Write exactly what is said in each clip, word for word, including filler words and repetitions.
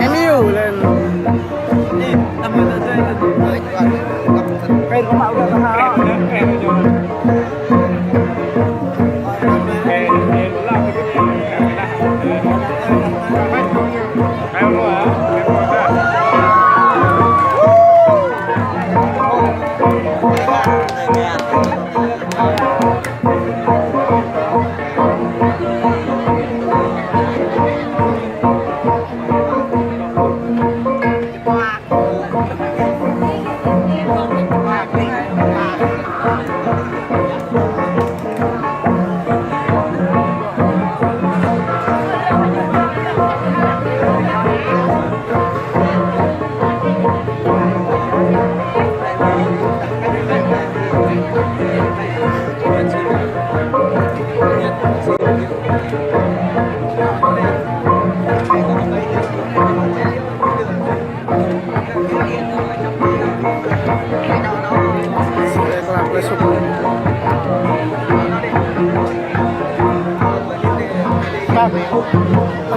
Em yêu lên.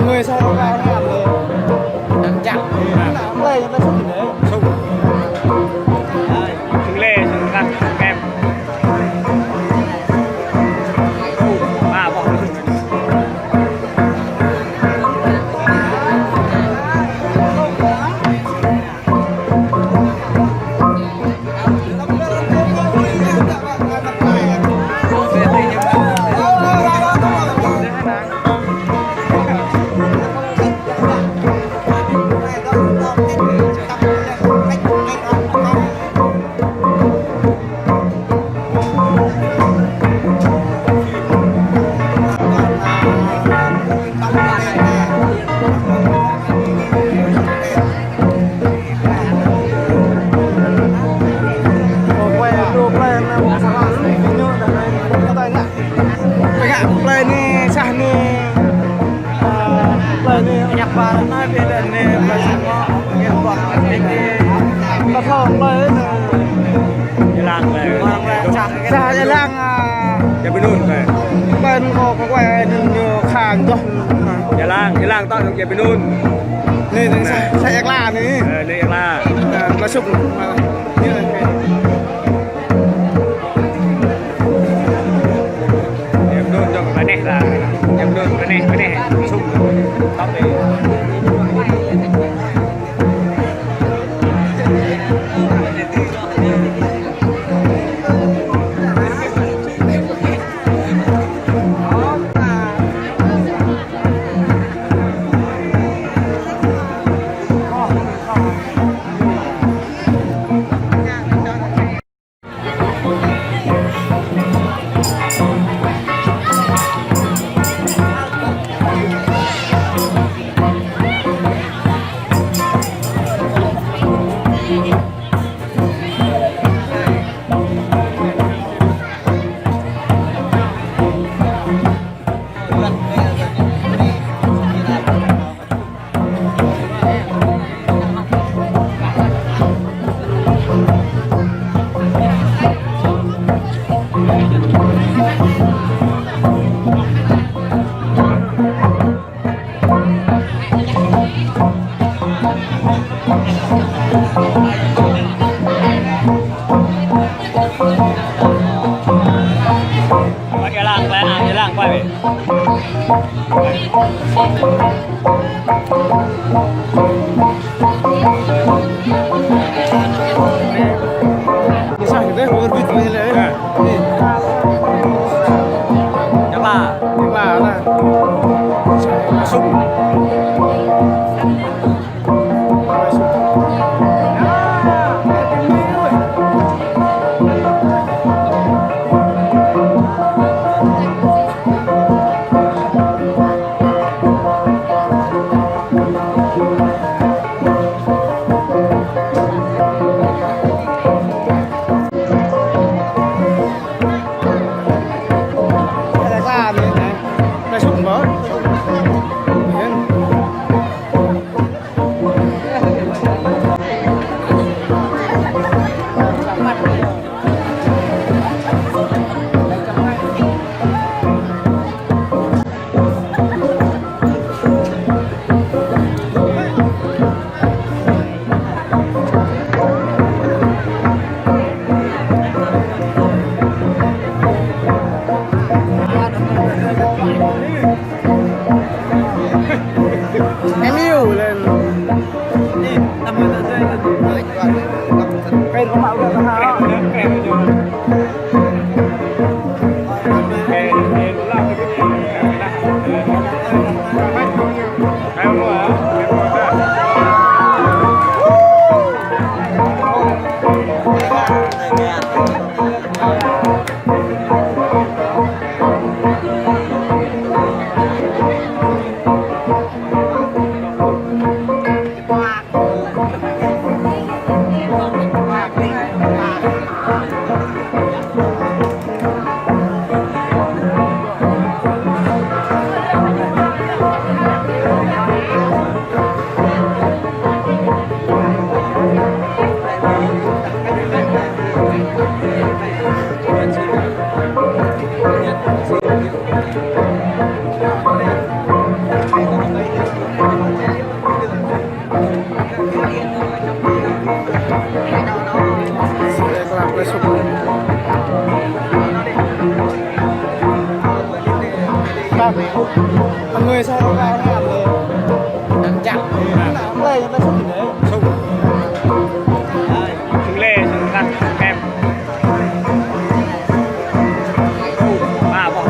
Người sao ra ăn rồi. Ăn chắc. Ăn lê, ăn lê xúc gì đấy. Xúc. Ăn lê, ăn cắt, ăn kem. Ba bông. Plei anai, plei anai, sah anai, plei anai, ñăp ba anai, biă anai, plei anai, plei anai. Sah ia lăng, ah. Ia Binun, plei. Plei anai kâo, kâo quay anai ñu khăn čoh. Ia lăng, ia lăng tŏ, ia Binun. Anai, anai, sah, sah ia Kla anai. Ơ, anai ia Kla. Ơ, masuk. Em đôn cho cái nét là, em đôn cái nét, cái nét sung tóc đi. Quay cái lăng, quay, à, cái lăng, quay về. Bisa gitu ya, mau berbit ini lah ya. Nah. Nih. Coba. Coba lah. Masuk. Ada iklan nih. Masuk, Mbak. Iya. Người sao ra ngàn rồi. Đang chặt. Đây, đây, sung gì đấy? Sung. Sung lê, sung cắt, sung kem. Ba, bỏ.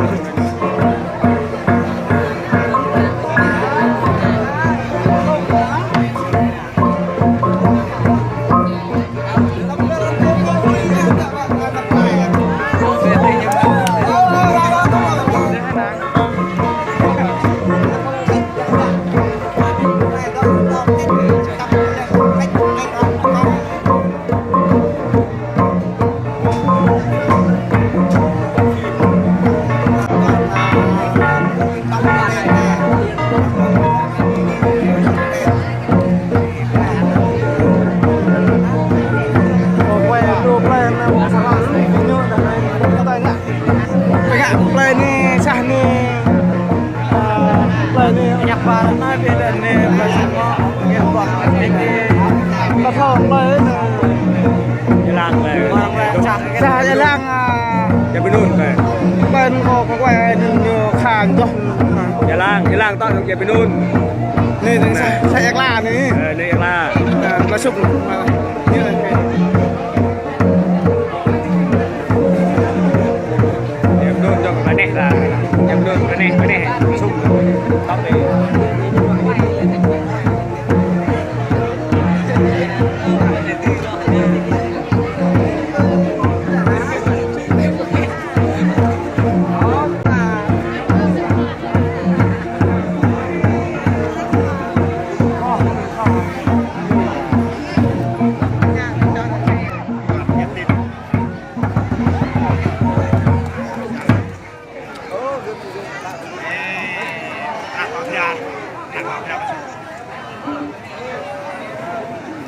Plei anai sah anai, ơ, plei anai ñăp ƀă anai, ƀiă anai, plei anai, ƀiă anai. Ƀă thâo plei anai. Ia Lang plei. Sah Ia Lang, ơ. Ia Bơnun plei. Plei anai kâo, kâo guai anai ñu khan dŏ. Ia Lang, Ia Lang tŏ Ia Bơnun. Anai, anai sah, sah Ia Lang anai. Ơ, anai Ia Lang. Ơ, masuk. Ia Bơnun dŏ kơ anai lah. Ia Bơnun kơ anai, kơ anai. Sum. Tŏ anai.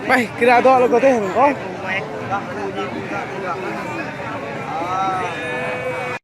Ƀai, kơ ră dŏ lŏ kơ teh, kâo.